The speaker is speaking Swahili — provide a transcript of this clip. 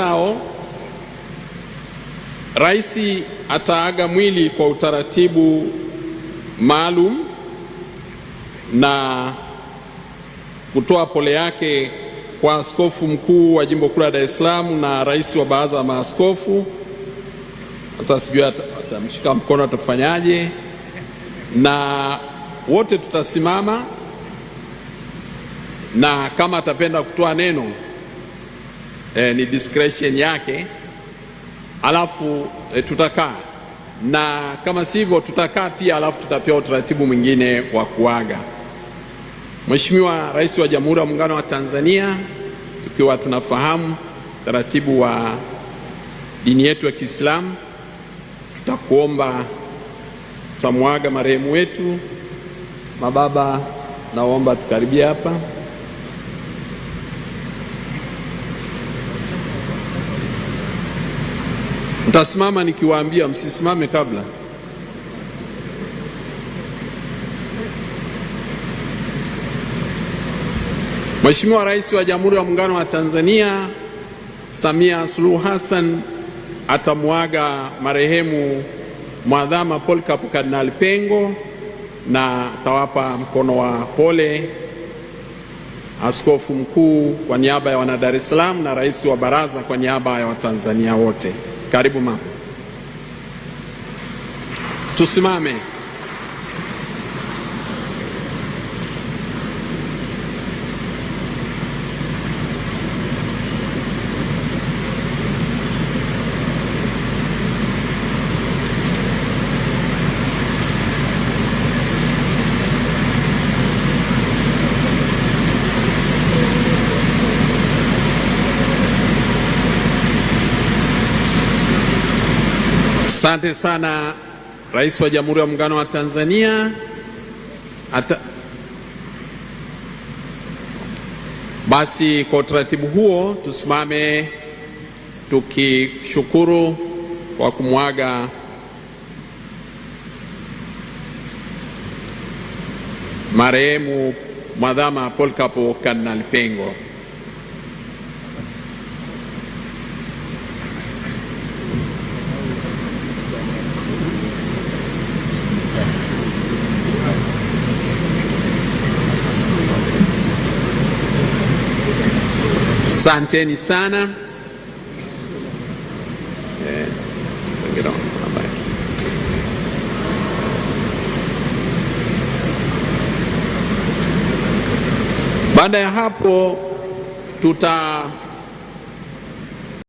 Nao rais ataaga mwili kwa utaratibu maalum na kutoa pole yake kwa askofu mkuu wa jimbo kuu la Dar es Salaam na rais wa baraza la maaskofu. Sasa sijui atamshika mkono atafanyaje, na wote tutasimama, na kama atapenda kutoa neno ni discretion yake, alafu tutakaa na kama sivyo tutakaa pia, alafu tutapewa utaratibu mwingine wa kuaga. Mheshimiwa Rais wa Jamhuri ya Muungano wa Tanzania, tukiwa tunafahamu taratibu wa dini yetu ya Kiislamu, tutakuomba tutamwaga marehemu wetu. Mababa, naomba tukaribia hapa. Mtasimama nikiwaambia, msisimame kabla. Mheshimiwa Rais wa Jamhuri ya Muungano wa Tanzania Samia Suluhu Hassan atamuaga marehemu Mwadhama Polycarp Kardinali Pengo na atawapa mkono wa pole askofu mkuu kwa niaba ya wana Dar es Salaam na rais wa baraza kwa niaba ya Watanzania wote. Karibu mama. Tusimame. Asante sana Rais wa Jamhuri ya Muungano wa Tanzania. Basi kwa utaratibu huo tusimame tukishukuru kwa kumwaga marehemu Mwadhama Polycarp Kardinali Pengo. Asanteni sana. Baada ya hapo